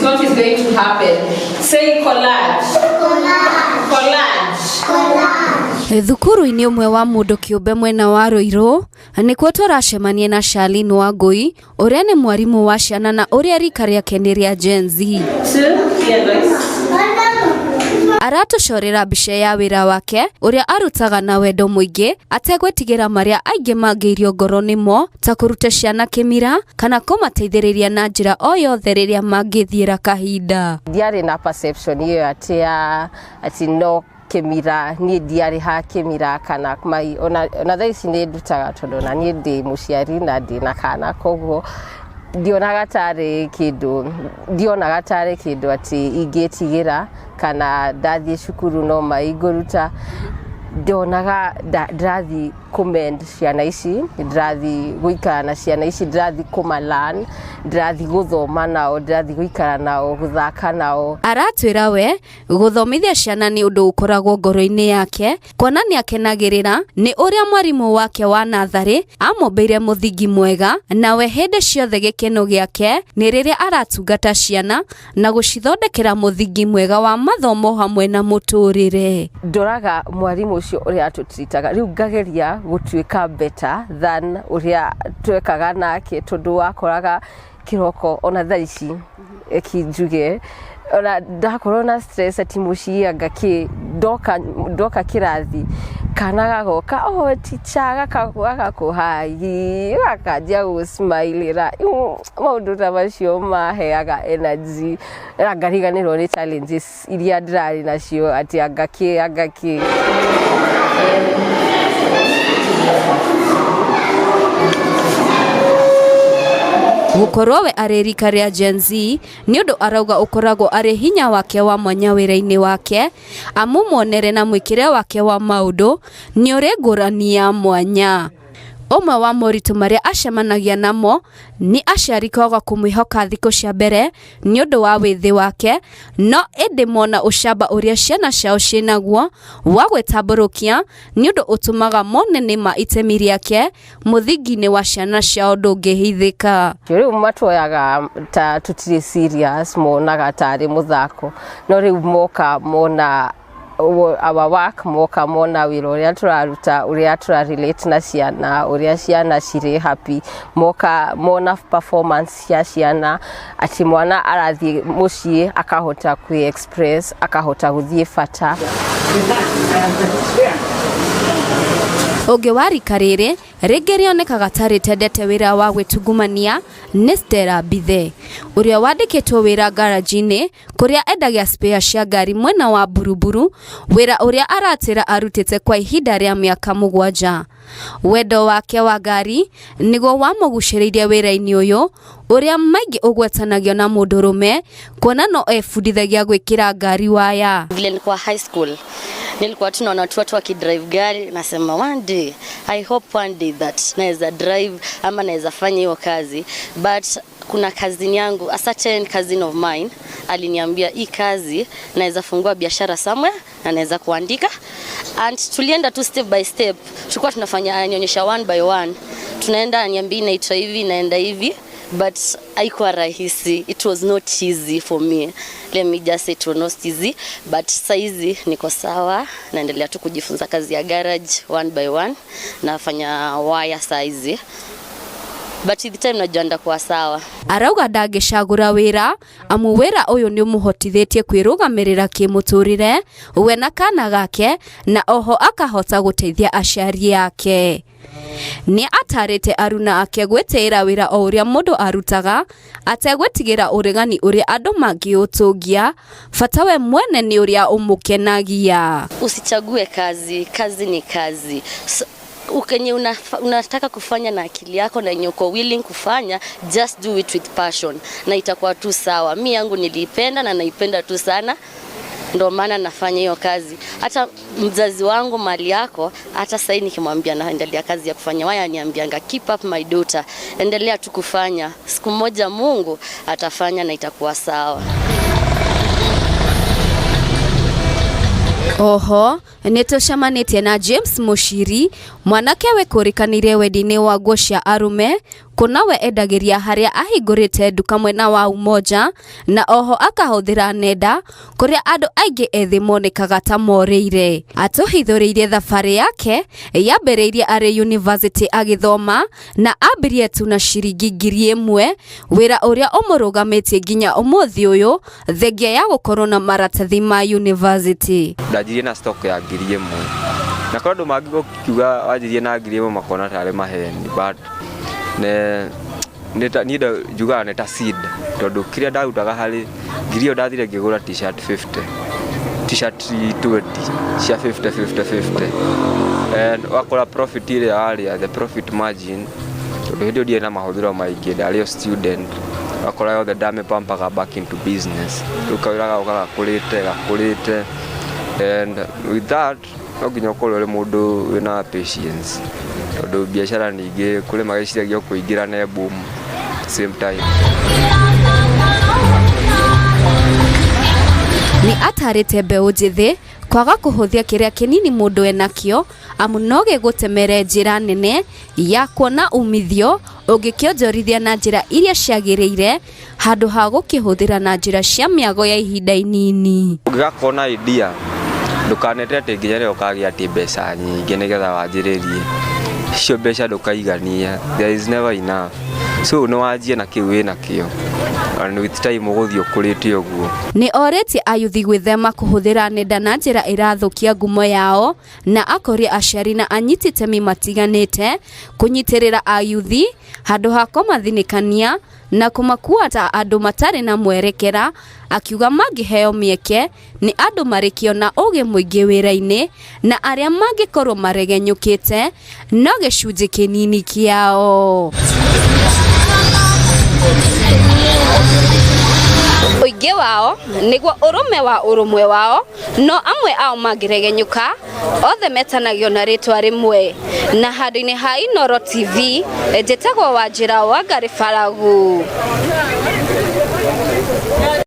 what is going to happen. Say collage. Collage. Collage. Thukuru-inĩ ũmwe wa mũndũ kĩũmbe mwena wa Ruiru nĩkuo tũracemania na Charlene Wangũi ũrĩa nĩ mwarimũ wa ciana na ũrĩa rika rĩake nĩ rĩa Gen Z. Two, yeah, nice. Aratũcorera mbica ya wĩra wake ũrĩa arutaga na wendo mũingĩ ategwĩtigĩra marĩa aingĩ mangĩirio ngoro nĩmo ta kũruta ciana kĩmira kana kũmateithĩrĩria na njĩra o yothe rĩrĩa mangĩthiĩra kahinda. Ndiarĩ na perception ĩyo atĩ ya atĩ no kĩmira, niĩ ndiarĩ ha kĩmira kana mai, ona thaa ici nĩ ndutaga tondũ ona niĩ ndĩ mũciari na ndĩ na kana, koguo ndionaga tarĩ kĩndũ, ndionaga tarĩ kĩndũ atĩ ingĩtigĩra kana ndathiĩ cukuru no mai ngũruta. Ndonaga ndĩrathiĩ kũmend ciana ici, ndĩrathiĩ gũikara na ciana ici, ndĩrathiĩ kũma-learn, ndĩrathiĩ gũthoma nao, ndĩrathiĩ gũikara nao, gũthaka nao. Aratwĩra we gũthomithia ciana nĩ ũndũ ũkoragwo ngoro-inĩ yake, kuona nĩ akenagĩrĩra nĩ ũrĩa mwarimũ wake wa natharĩ amũmbĩire mũthingi mwega, nawe hĩndĩ ciothe gĩkeno gĩake nĩ rĩrĩa aratungata ciana na gũcithondekera mũthingi mwega wa mathomo hamwe na mũtũrĩre. Ndoraga mwarimũ ũcio ũrĩa atũtritaga, rĩu ngageria gũtuĩka better than ũrĩa twekaga nake, tondũ wakoraga kĩroko ona thaa ici eki njuge ona ndakorwo na stress ati mũciĩ anga kĩ ndoka kĩrathi kana gagoka, oh teacher, gagakũhagi gakanjia gũsmilĩra, maũndũ ta macio maheaga energy na ngariganĩrwo nĩ challenges iria ndĩrarĩ nacio atĩ anga kĩ anga kĩ. Gũkorwo we arĩ rika rĩa Gen Z nĩ ũndũ arauga ũkoragwo arĩ hinya wake wa mwanya wĩra-inĩ wake, amu muonere na mwĩkĩre wake wa maũndũ nĩ ũrĩ ngũrani ya mwanya. Ũmwe wa moritũ marĩa acemanagia namo nĩ aciari kwaga kũmwĩhoka thikũ cia mbere nĩ ũndũ wa wĩthĩ wake, no ĩndĩ mona ũcamba ũrĩa ciana ciao ciĩnaguo wa gwĩtambũrũkia nĩ ũndũ ũtũmaga mone nĩ ma itemi rĩake mũthingi-inĩ wa ciana ciao ndũngĩhithĩka. Rĩu matuoyaga ta tũtirĩ serious, monaga tarĩ mũthako, no rĩu moka mona our work, moka mona wĩra ũrĩa tũraruta, ũrĩa tũra relate na ciana, ũrĩa ciana cirĩ happy, moka mona performance cia ciana, atĩ mwana arathiĩ mũciĩ akahota kwĩ express, akahota gũthiĩ bata. Ũngĩ wa rika rĩrĩ rĩngĩ rĩonekaga ta rĩtendete wĩra wa gwĩtungumania nĩ Stella Mbithe ũrĩa wandĩkĩtwo wĩra garage-inĩ kũrĩa endagia spare cia ngari mwena wa Buruburu, wĩra ũrĩa aratĩra arutĩte kwa ihinda rĩa mĩaka 7. Wendo wake wa ngari nĩguo wamũgucĩrĩirie wĩra-inĩ ũyũ ũrĩa maingĩ ũgwetanagio na mũndũrũme, kuona no ebundithagia gwĩkĩra ngari waya. Vile nilikuwa high school nilikuwa tunaona tu watu wakidrive gari, nasema one day, I hope one day that naweza drive ama naweza fanya hiyo kazi. But kuna cousin yangu, a certain cousin of mine aliniambia hii kazi naweza fungua biashara somewhere na naweza kuandika, and tulienda tu step by step, tulikuwa tunafanya, ananionyesha one by one, tunaenda aniambia inaitwa hivi, inaenda hivi, but haikuwa rahisi. It was not easy for me, let me just say it was not easy, but saizi niko sawa, naendelea tu kujifunza kazi ya garage one by one, nafanya waya saizi, but with time najua ndakuwa sawa. Arauga ndangĩcagũra wĩra amu wĩra ũyũ nĩ ũmũhotithĩtie kwĩrũgamĩrĩra kĩmũtũrĩre we na kana gake, na oho akahota gũteithia aciari ake. Nĩ atarĩte aruna ake gwĩtĩĩra wĩra o ũrĩa mũndũ arutaga ategwĩtigĩra ũregani ũrĩa andũ mangĩũtũngia, bata we mwene nĩ ũrĩa ũmũkenagia. Usichague kazi, kazi ni kazi. So, ukenye unataka kufanya na akili yako na yenye uko willing kufanya, just do it with passion na itakuwa tu sawa. Mi yangu niliipenda na naipenda tu sana, ndo maana nafanya hiyo kazi. Hata mzazi wangu mali yako, hata sasa nikimwambia naendelea kazi ya kufanya waya, aniambianga keep up my daughter, endelea tu kufanya, siku moja Mungu atafanya na itakuwa sawa. Oho nĩ tũcemanĩtie na James Mushiri, mwanake wĩkũrĩkanĩire wendi-inĩ wa nguo cia arũme Kuona we endagĩria harĩa ahingũrĩte nduka mwena wa Umoja, na oho akahũthĩra nenda kũrĩa andũ aingĩ ethĩ monekaga ta morĩire. Atũhithũrĩirie thabarĩ yake yambĩrĩirie arĩ university agĩthoma na ambirie tu na ciringi 1000, wĩra ũrĩa ũmũrũgamĩtie nginya ũmũthĩ ũyũ, thengia ya gũkorwo na maratathi ma university. Ndanjirie na stock ya 1000, na korwo andũ mangĩgũkiuga wanjirie na 1000 makona tarĩ maheni, but ne niĩ njugaga nĩ ta seed, tondũ kĩrĩa ndarutaga harĩ ngiri ĩyo ndathire ngĩgũra t-shirt 50, t-shirt 20 cia 50 50 50, and wakora profit ĩrĩa warĩa, the profit margin, tondũ hĩndĩ ĩyo ndiarĩ na mahũthĩro maingĩ, ndarĩ o student, wakora yothe ndamĩpampaga back into business. Rĩu kawĩra gagoka gakũrĩte gakũrĩte, and with that no nginya ũkorwo ũrĩ mũndũ wĩna patience, tondũ biacara ningĩ kũrĩ magĩciragia kũingĩra na boom same time. Nĩ atarĩte mbeũ njĩthĩ kwaga kũhũthia kĩrĩa kĩnini mũndũ enakĩo, amu no gĩgũtemere njĩra nene ya kuona umithio ũngĩkĩonjorithia na njĩra iria ciagĩrĩire handũ ha gũkĩhũthĩra na njĩra cia mĩago ya ihinda inini. Ũngĩgakorwo na idea, ndũkanete atĩ nginya rĩrĩa ũkagĩa atĩ mbeca nyingĩ nĩgetha wanjĩrĩrie icio mbeca, ndũkaigania, there is never enough, so nĩ wanjie na kĩu wĩna kĩo, and with time ũgũthiĩ ũkũrĩte ũguo. Nĩ orĩtie ayuthi gwĩthema kũhũthĩra nenda na njĩra ĩrathũkia ngumo yao, na akoria aciari na anyiti itemi matiganĩte kũnyitĩrĩra ayuthi handũ ha kũmathinĩkania na kũmakua ta andũ matarĩ na mwerekera, akiuga mangĩheo mĩeke nĩ andũ marĩ kĩo na ũgĩ mũingĩ wĩra-inĩ, na arĩa mangĩkorwo maregenyũkĩte no gĩcunjĩ kĩnini kĩao. Ũingĩ wao nĩguo ũrũme wa ũrũmwe wao, no amwe ao mangĩregenyũka othe metanagio na rĩtwa rĩmwe. Na handũ-inĩ ha Inooro TV, njĩtagwo Wanjĩra wa Ngarĩ Baragu.